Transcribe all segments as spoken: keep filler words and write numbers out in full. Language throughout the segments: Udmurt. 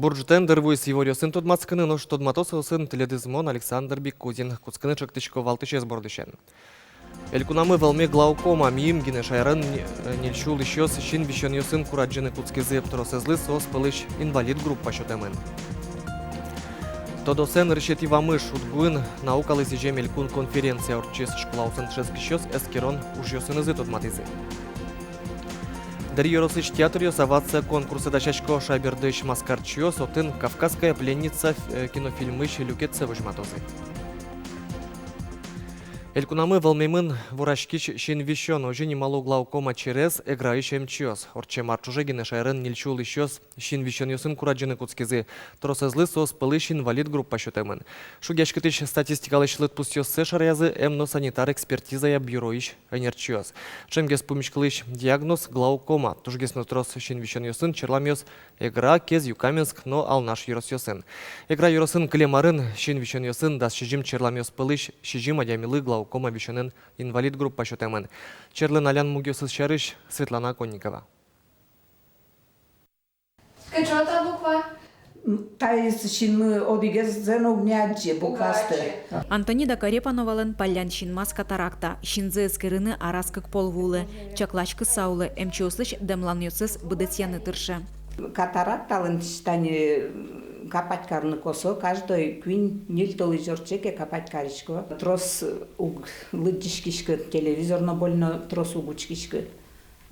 Бур ӝытэн! Дыр вуиз иворъёсын тодматскыны. Нош тодмато соосын тӥледыз мон, Александр Бикузин. Кутскыны чектӥсько валтӥсез бордысен. Элькунамы вӧлме глаукома. Мимала гинэ шаерын ни-, ньыль сю улӥсьёс син висёнъёсын курадӟыны кутскизы. Тросэзлы соос пӧлысь инвалид группа сётэмын. Тодосэн нырысетӥ вамыш. УдГУын наукалы сӥзем элькун конференция ортчиз. Школаосын дышетскисьёс эскерон ужъёсынызы тодматӥзы. Дэри ёросысь театръёс «Овация» конкурсэ дасясько. Шаерысь маскарчиос отын «Кавказская пленница» ф-, э, кинофильмысь люкетсэ возьматозы. Элькунамы вӧлмемын вораськись син висён. Озьы нимало глаукома через Эграысь эмчиос. Ортчем ар ӵоже гинэ шаерын ньыль сю улӥсьёс син висёнъёсын курадӟыны кутскизы. Тросэзлы соос пӧлысь инвалид группа сётэмын. Шугъяськытӥсь статистикалэсь лыдпусъёссэ шараязы эм но санитар экспертизая бюроысь ӧнерчиос. Ӵемгес пумиськылӥсь диагноз — глаукома. Тужгес но трос син висёнъёсын черламъёс Эгра, Кез, Юкаменск но Алнаш ёросъёсын. Эгра ёросын кылем арын син висёнъёсын дас сизьым черламъёс пӧлысь сизьым адямилы глаукома висёнэн инвалид группа сётэмын. Черлэн алян мугъёсыз сярысь Светлана Оконникова. Кыӵе та буква? Таиз синмы одӥгез зэн уг ни адӟе букваосты. Антонида Карепановалэн паллян синмаз катаракта. Синзэ эскерыны араз кык пол вуылэ. Чакласькыса улэ, эмчиослэсь дэмланъёссэс быдэсъяны тырше. Катаракталэн тани капать карыны косо, каждой куинь-ньыль толэзь ортче ке, капать карисько. Трос уг лыдӟиськиськы, телевизор но больно трос уг учкиськы.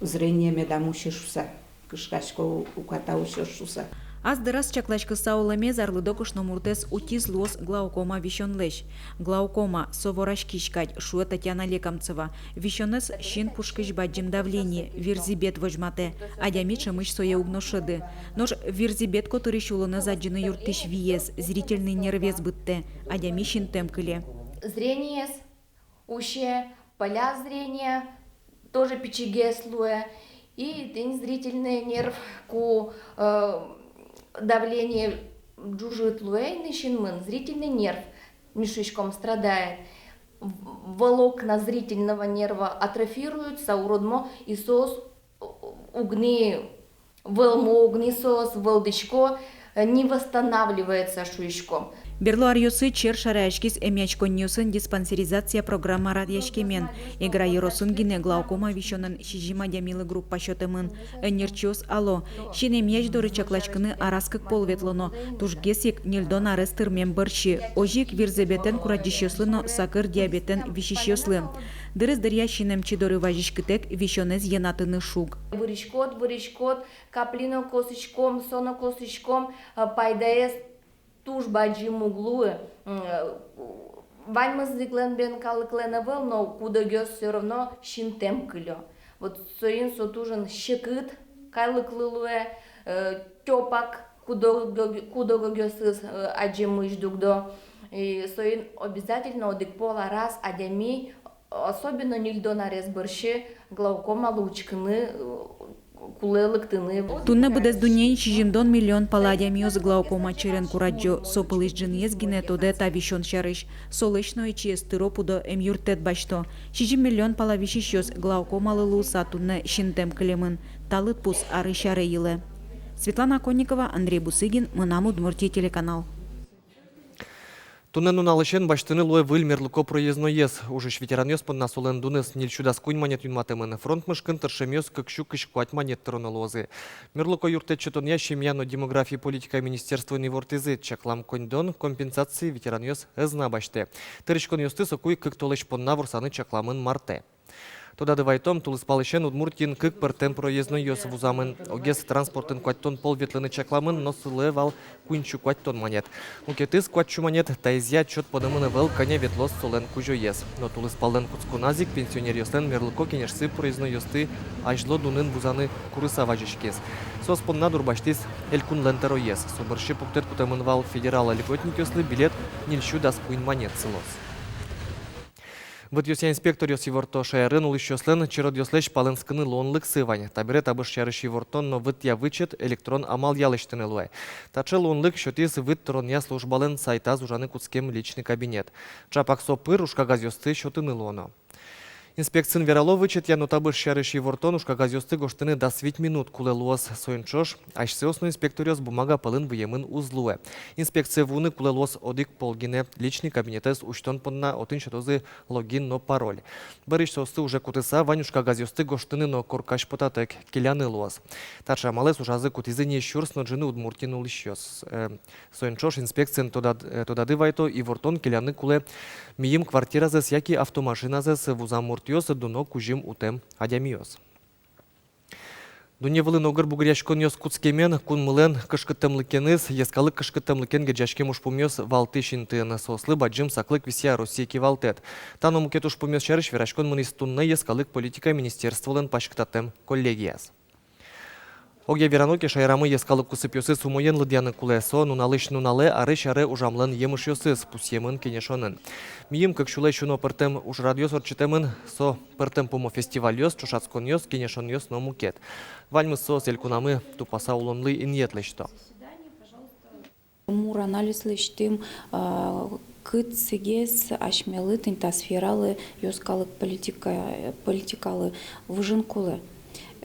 Зрение медам усе шуса, кышкасько, уката усёз шуса. Ас дыраз чакласькыса улэмез арлыдо кышномуртэз утиз луоз глаукома висёнлэсь. Глаукома — со вораськись кадь, шуэ Татьяна Лекомцева. Висёнэз син пушкысь бадӟым давление, вирзӥбет возьматэ. Адями ӵемысь сое уг но шӧды. Нош вирзӥбет котырысь улонэз адӟыны юрттӥсь виез, зрительный нервез быдтэ. Адями синтэм кыле. Зрениез усе, поля зрения тоже пичигес луэ. И тӥни зрительный нерв ку, э, давление ӝужыт луэ ини синмын, зрительный нерв, ми шуиськом, страдает. В-, волокна зрительного нерва атрофируются, уродмо, и соос уг ни вӧлмо, уг ни соос вӧлдӥсько, э, не восстанавливается, шуиськом. Берло аръёсы чер шараяськиз эмъяськонниосын диспансеризация программа радъяськемен. Эгра ёросын гинэ глаукома висёнэн сизьым адямилы группа сётэмын. Ӧнерчиос ало: син эмъясь доры чакласькыны араз кык пол ветлоно, тужгес ик ньыльдон арес тырмем бӧрсьы. Озьы ик вирзӥбетэн курадӟисьёслы но сакыр диабетэн висисьёслы. Дырыз дыръя син эмчи доры вазиськытэк, висёнэз йӧнатыны шуг. Вырӥськод, вырӥськод, капли но косӥськом, со но косӥськом, а, пайдаез туж бадӟым уг луы. М, э, ваньмыз ик лэн бен калыклэн ӧвӧл, но куд-огъёс всё равно синтэм кылё. Вот соин со туж ик секыт калыклы луэ, э, тёпак куд-ог-, куд-огъёсыз, э, адӟемысь дугдо. И соин обязательно одӥг пол араз адями, особенно ньыльдон арес бӧрсьы, глаукомалы учкыны, э, кулэ лыктыны. Туннэ быдэс дуннеын сизьымдон миллион пала адямиос глаукома черен курадӟо. Со пӧлысь ӝыныез гинэ тодэ та висён сярысь. Солэсь но ичиез тыро-пудо эмъюрттэт басьто. Сизьым миллион пала висисьёс глаукомалы луыса туннэ синтэм кылемын. Та лыдпус арысь аре йылэ. Светлана Оконникова, Андрей Бусыгин, «Мынам Удмуртие» телеканал. Туннэ нуналысен басьтыны луэ выль мерлыко проездноез. Ужысь ветеранъёс понна солэн дуныз ньыль сю дас куинь манет юнматэмын. Фронт мышкын тыршемъёс кык сю кызь куать манет тыроно луозы. Мерлыко юрттэт сётонъя, семья но демография политикая министерствоын ивортӥзы: чаклам коньдон компенсация ветеранъёс ӧз на басьтэ. Тыриськонъёсты соку ик кык толэзь понна ворсаны чакламын мартэ. Тодады вайтом: тулыспалысен Удмуртиын кык пӧртэм проездноез вузамын. Огез транспортын куатьтон пол ветлыны чакламын, но сылэ вал куинь сю куатьтон манет. Мукетыз куать сю манет таизъя отчёт понэмын ӧвӧл, кӧня ветлоз солэн кузёез. Но тулыспаллэн кутсконаз ик пенсионеръёслэн мерлыко кенешсы проездноезъёсты азьло дунын вузаны курыса вазиськиз. Соос понна дурбасьтӥз элькунлэн тӧроез. Со бӧрсьы пуктэт кутэмын вал: федерал льготникъёслы билет ньыль сю дас куинь манет сылоз. Вытъёсъя инспекторъёс иворто: шаерын улӥсьёслэн черодъёслэсь палэнскыны луонлыксы вань. Табере табыш сярысь ивортон но вытъя вычет электрон амалъя лэсьтыны луэ. Таӵе луонлык сётӥз выт тыронъя службалэн сайтаз ужаны кутскем личный кабинет. Ӵапак со пыр ужкагазъёсты сётыны луоно. Инспекциын верало: вычетъя но табыш сярысь ивортон ужкагазъёсты гожтыны дас вить минут кулэ луоз. Соин ӵош асьсэос но инспекторъёс бумага пӧлын выемын уз луэ. Инспекцие вуыны кулэ луоз одӥг пол гинэ. Личный кабинетэз усьтон понна отын сётозы логин но пароль. Бӧрысь соосты уже кутыса, вань ужкагазъёсты гожтыны но коркась потатэк келяны луоз. Таӵе амалэз ужазы кутӥзы ни сюрс но ӝыны Удмуртиын улӥсьёс. Э, соин ӵош инспекциын тодад-, э, тодады вайто: ивортон келяны кулэ мийым квартиразэс яке автомашиназэс вузам муртъёс, дуно кузьым утэм адямиос. Дунне вылын огыр бугыръяськонъёс кутскемен, кунмылэн кышкыттэмлыкеныз, йӧскалык кышкыттэмлыкен герӟаськем ужпумъёс валтӥсь интыын. Соослы бадӟым саклык висъя Россия кивалтэт. Та но мукет ужпумъёс сярысь вераськон мынӥз туннэ Йӧскалык политика министерстволэн паськытатэм коллегияз. Огъя верано ке, шаерамы йӧскалык кусыпъёсыз умоен лыдъяны кулэ. Со нуналысь нуналэ, арысь аре ужамлэн емышъёсыз, пусъемын кенешонын. Мийым кык сюлэсь уно пӧртэм ужрадъёс ортчытэмын. Со пӧртэм пумо фестивальёс, ӵошатсконъёс, кенешонъёс но мукет. Ваньмыз соос элькунамы тупаса улонлы инъет лэсьто. Мур анализ лэсьтӥм, а, кытчыгес асьмелы тӥни та сфералы, йӧскалык политика, политикалы выжыны кулэ.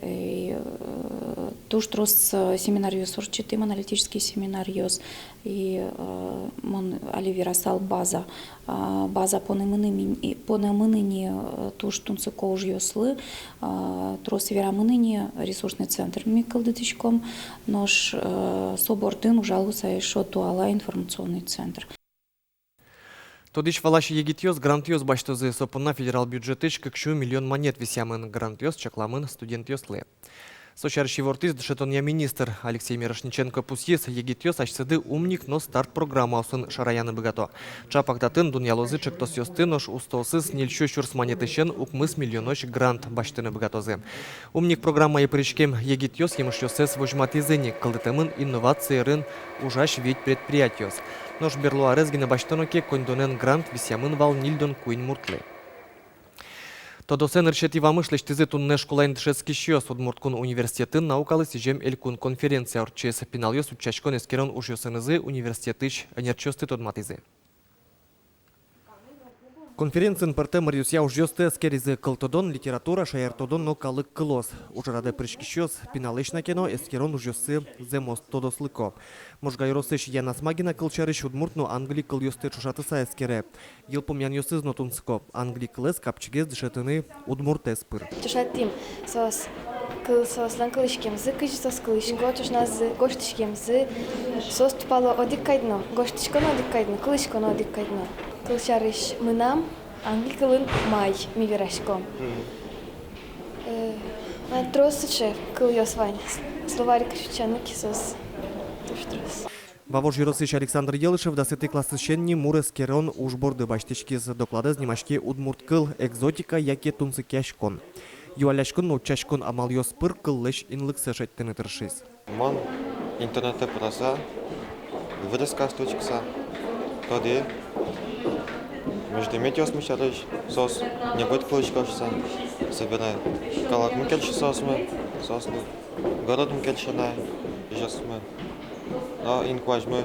И, э, туж трос, э, семинаръёс ортчытӥм, аналитический семинаръёс. И, э, мон али верасал база. А, база понэмын ини, и понэмын ини, э, туж тунсыко ужъёслы, а, трос верамын ини, ресурсный центр ми кылдытӥськом, нош, э, со бордын ужалоз эшшо туала информационный центр. Тодӥсь-валась егитъёс грантъёс басьтозы. Со понна федерал бюджетысь кык сю миллион манет висъямын. Грантъёс чакламын студентъёслы. Со сярысь ивортӥз дышетонъя министр Алексей Мирошниченко. Пусйиз, егитъёс асьсэды «Умник» но «Старт» программаосын шараяны быгато. Чапак татын дунъялозы ӵектосъёсты, нош устоосыз ньыль сю сюрс манетысен укмыс миллионозь грант басьтыны быгатозы. «Умник» программае пыриськем егитъёс емышъёссэс возьматӥзы ни. Кылдытэмын инновация сферын ужась вить предприятиос. Нош берло арез гинэ басьтоно ке, коньдонэн грант висъямын вал ньыльдон куинь муртлы. Тодосэ нырысетӥ вамыш лэсьтӥзы туннэ школаын дышетскисьёс. Удмурт кун университетын наукалы сӥзем элькун конференция ортчиз. Пиналъёс утчаськон-эскерон ужъёсынызы университетысь ӧнерчиосты тодматӥзы. Конференциын пӧртэм ӧръёсъя ужъёсты эскеризы: кылтодон, литература, шаертодон но калык кылос. Ужрадэ пыриськисьёс пиналэсь на ке но эскерон ужъёссы зэмос тодослыко. Можга ёросысь Яна Смагина, кылсярысь, удмурт но англи кылъёсты ӵошатыса эскере. Йылпумъянъёсыз но тунсыко: англи кылэз капчигес дышетыны удмуртэз пыр. Ӵошатӥм соос кыл, соослэн кылӥськемзы, кызьы соос кылӥсько ӵошназы, гожтӥськемзы. Соос тупало одӥг кадь но, гожтӥсько но одӥг кадь но, кылӥсько но одӥг кадь но. Кылсярысь, мынам англи кылын «my» ми вераськом. Мгм. Э, а трос сыӵе кылъёс вань. С-, словарик утчаны ке, соос туж трос. Вавож ёросысь Александр Елышев дасэтӥ классысен ни мур эскерон уж борды басьтӥськиз. Докладэз нимаське «Удмурт кыл: экзотика яке тунсыкъяськон?». Юалляськон но утчаськон амалъёс пыр кыллэсь инлыксэ шедьтыны тыршиз. Мон интернетэ пырыса, вырезкаосты учкыса, тодӥ междометиосмы сярысь, соос небыт кылӥсько шуыса, собере калыкмы кельше соосмы, соослы городмы кельше на, ижъёсмы но инкуазьмы.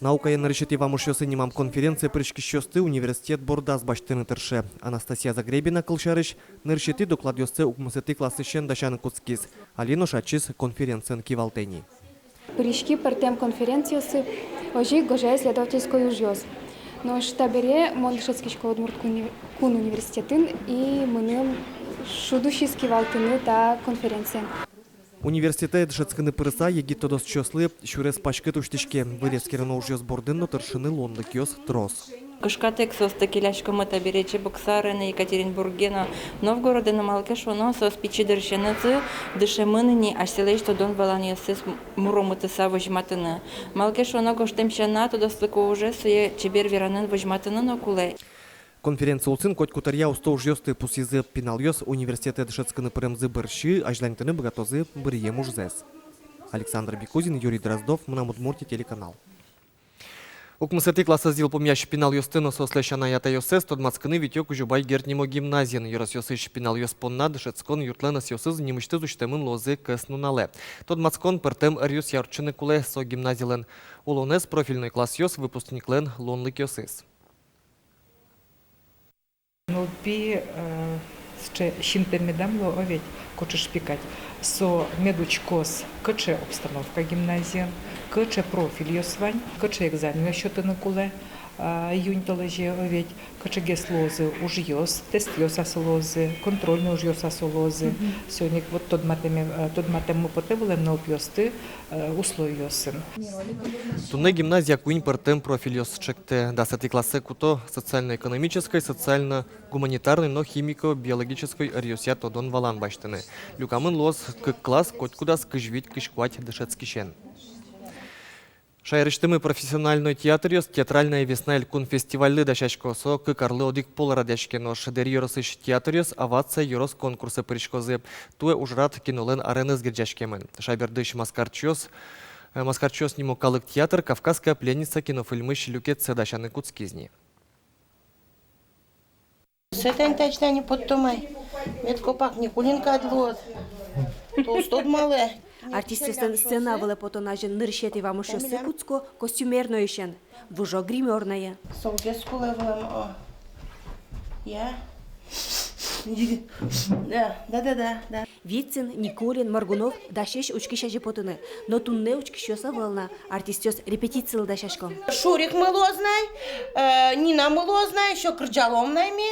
Наукая нырысетӥ вамышъёсы нимам конференцие пыриськисьёсты университет бордаз басьтыны тырше. Анастасия Загребина, кылсярысь, нырысетӥ докладъёссэ укмысэтӥ классысен дасяны кутскиз. Али нош ачиз конференциын кивалтэ ни. Пыриськи пӧртэм конференциосы, озьы ик гожъя исследовательской ужъёс. Нош табере мон дышетскисько Удмурт кун-, кун университетын, и мыным шуд усиз кивалтыны та конференциын. Университетэ дышетскыны пырыса, егит тодосчиослы сюрес паськыт усьтӥське. Выль эскерон ужъёс бордын но тыршыны луонлыкъёс трос. Кышкатэк соосты келяськомы табере Чебоксарае но, Екатеринбурге но, Новгороде но. Малы ке шуоно, соос пичи дырысенызы дышемын ини асьсэлэсь тодон-валанъёссэс муромытыса возьматыны. Малы ке шуоно, гожтэм сяна, тодослыко ужез сое чебер веранэн возьматыны но кулэ. Конференция улсын котькудыръя усто ужъёсты пусйизы. Пиналъёс университетэ дышетскыны пыремзы бӧрсьы азьланьтыны быгатозы быръем ужзэс. Александр Бекузин, Юрий Дроздов, «Мынам Удмуртие» телеканал. Укмысэтӥ классэз йылпумъясь пиналъёсты но соослэсь анай-атайёссэс тодматскыны витё Кузебай Герд нимо гимназиын. Ёросъёсысь пиналъёс понна дышетскон юртлэн ӧсъёсыз нимысьтыз усьтэмын луозы кӧснуналэ. Тодматскон пӧртэм ӧръёсъя ортчыны кулэ. Со гимназилэн улонэз, профильной классъёс, выпускниклэн луонлыкъёсыз. Нылпи, э, сыӵе синтэм медам луы, о ведь, кочыш пи кадь. Со мед учкоз, кыӵе обстановка гимназиын, кыӵе профильёс вань, кыӵе экзаменъёс сётыны кулэ, а, июнь толэзе, о ведь, кыӵегес луозы ужъёс, тестъёс-а со луозы, контрольной ужъёс-а со луозы. Мгм. Соин ик вот тодматэме, э, тодматэммы потэ вылэм нылпиосты, э, условиосын. Туннэ гимназия куинь пӧртэм профильёс ӵектэ. Дасэтӥ классэ куто социально-экономической, социально-гуманитарной но химико-биологической ӧръёсъя тодон-валан басьтыны. Люкамын луоз кык класс, котькудаз кызь вить-кызь куать дышетскисен. Шаерысьтымы профессиональной театръёс «Театральная весна» элькун фестивальлы дасясько. Со кык арлы одӥг пол радъяське. Нош Дэри ёросысь театръёс «Овация» ёрос конкурсэ пыриськозы. Туэ ужрад кинолэн ареныз герӟаськемын. Шабердысь «Маскарчиос», э, «Маскарчиос» нимо калык театр «Кавказская пленница» кинофильмысь люкетсэ дасяны кутскиз ни. Сэтэн тачтани поттомай. Мед копак Никулин кадь луод. Толстод малэ. Артистъёслэн сцена вылэ потон азьын нырысетӥ вамышъёссы кутско костюмернойысен. Выжо гримёрнае. Солгес кулэ вылэм, о. Я. Да, да, да, да, да. Вицин, Никулин, Моргунов дасесь учкись азе потыны. Но туннэ учкисьёс ӧвӧл на, артистъёс репетицилы дасясько. Шурикмы луоз на, э, Нинамы луоз на, ещё кырӟалом на ми.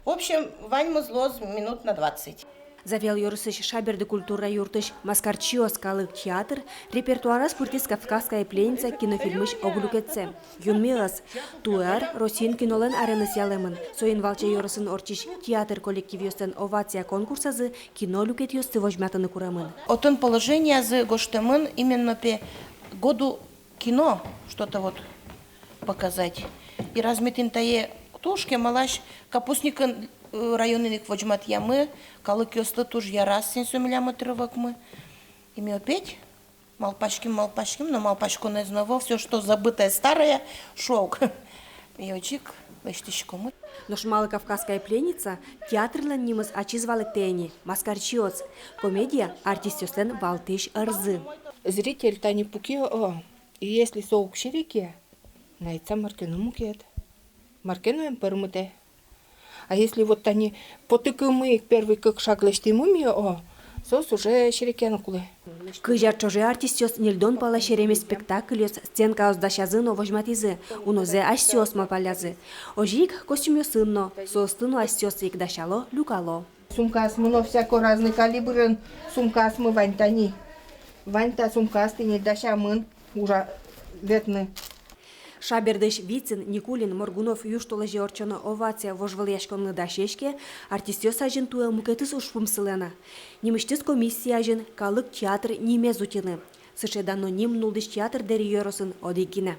В общем, ваньмыз луоз минут на двадцать. Завьял ёросысь Шаберды культура юртысь «Маскарчиос» калык театр репертуараз пыртӥз «Кавказская пленница» кинофильмысь ог люкетсэ. Юнме ӧз. Туэ ар Россиын кинолэн ареныз ялэмын. Соин валче ёросын ортчись театр коллективъёслэн «Овация» конкурсазы кино люкетъёсты возьматыны куремын. Отын положениязы гожтэмын именно пе году кино, что-то вот показать. И разметӥм тае туж кемалась капустникын, э, районын ик возьматъямы, калыкъёслы туж яраз син со милям отрывокмы. И ми опять малпаським, малпаським, но малпаськонэз но ӧвӧл, всё, что забытое, старое, шуо ук. И озьы ик лэсьтӥськомы. Нош малы «Кавказская пленница»? Театрлэн нимыз ачиз валэктэ ини: «Маскарчиос». Комедия артистъёслэн валтӥсь ӧрзы. Зритель тани пуке, о, и если со уг сереке, наица марке но мукет. Марке но эн пӧрмытэ. А если вот тани потыкымы ик, первый кык шаг лэсьтӥмы ми, о, соос уже серекъяны кулэ. Кызь ар ӵоже артистъёс ньыльдон пала серемесь спектакльёс, сценкаос дасязы но возьматӥзы, унозэ асьсэос малпаллязы. Озьы ик костюмъёсын но, соосты но асьсэос ик дасяло, люкало. Сумкаосмы но всяко разный калибрын, сумкаосмы вань тани. Вань та сумкаосты ни дасямын ужа ветлыны. Шабердысь Вицин, Никулин, Моргунов южтолэзе ортчоно «Овация» вожвылъяськонлы дасесь ке, артистъёс азьын туэ мукетыз ужпум сылэ на. Нимысьтыз комиссия азьын калык театр нимез утьыны. Сыӵе дано ним нуллӥсь театр Дэри ёросын одӥг гинэ.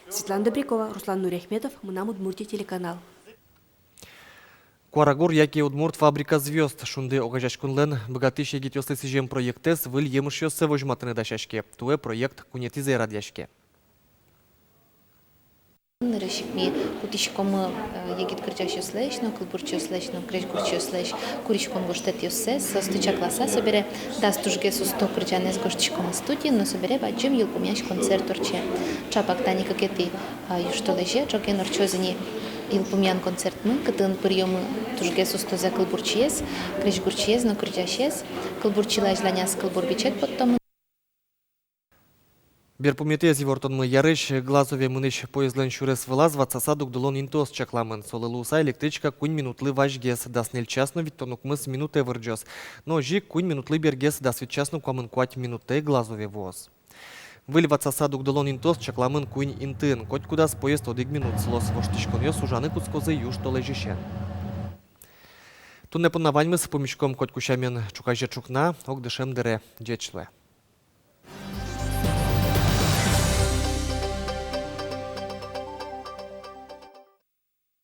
Светлана Добрякова, Руслан Нуриахметов, «Мынам Удмуртие» телеканал. «Куарагор» яке «Удмурт фабрика звёзд» шунды огазеяськонлэн быгатӥсь егитъёслы сӥзем проектэз выль емышъёссэ возьматыны дасяське. Туэ проект куинетӥзэ радъяське. Нырысь ик ми кутӥськомы, э, егит кырӟасьёслэсь но, кылбурчиослэсь но, крезьгурчиослэсь куриськон гожтэтъёссэс, соосты чакласа, собере дас тужгес усто кырӟанэз гожтӥськомы студиын, но собере бадӟым йылпумъясь концерт ортче. Чапак тани кыкетӥ, а, южтолэзе ӝоген ортчоз ини йылпумъян концертмы, кытын пыръёмы тужгес устозэ кылбурчиез, крезьгурчиез но кырӟасез. Кылбурчилы азьланяз кылбур бичет поттомы. Берпуметӥез ивортонмы ярысь. Глазове мынӥсь поездлэн сюрес вылаз ватсаса дугдылон интыос чакламын. Солы луыса электричка куинь минутлы вазьгес, дас ньыль час но витьтон укмыс минутэ вырӟоз. Но озьы ик куинь минутлы бергес, дас вить час но куамын куать минутэ Глазове вуоз. Выль ватсаса дугдылон интыос чакламын куинь интыын. Котькудаз поезд одӥг минут сылоз. Воштӥськонъёс ужаны кутскозы южтолэзьысен. Туннэ понна ваньмыз. Пумиськом котьку сямен ӵуказе ӵукна, ог дышем дыре. Ӟеч луэ.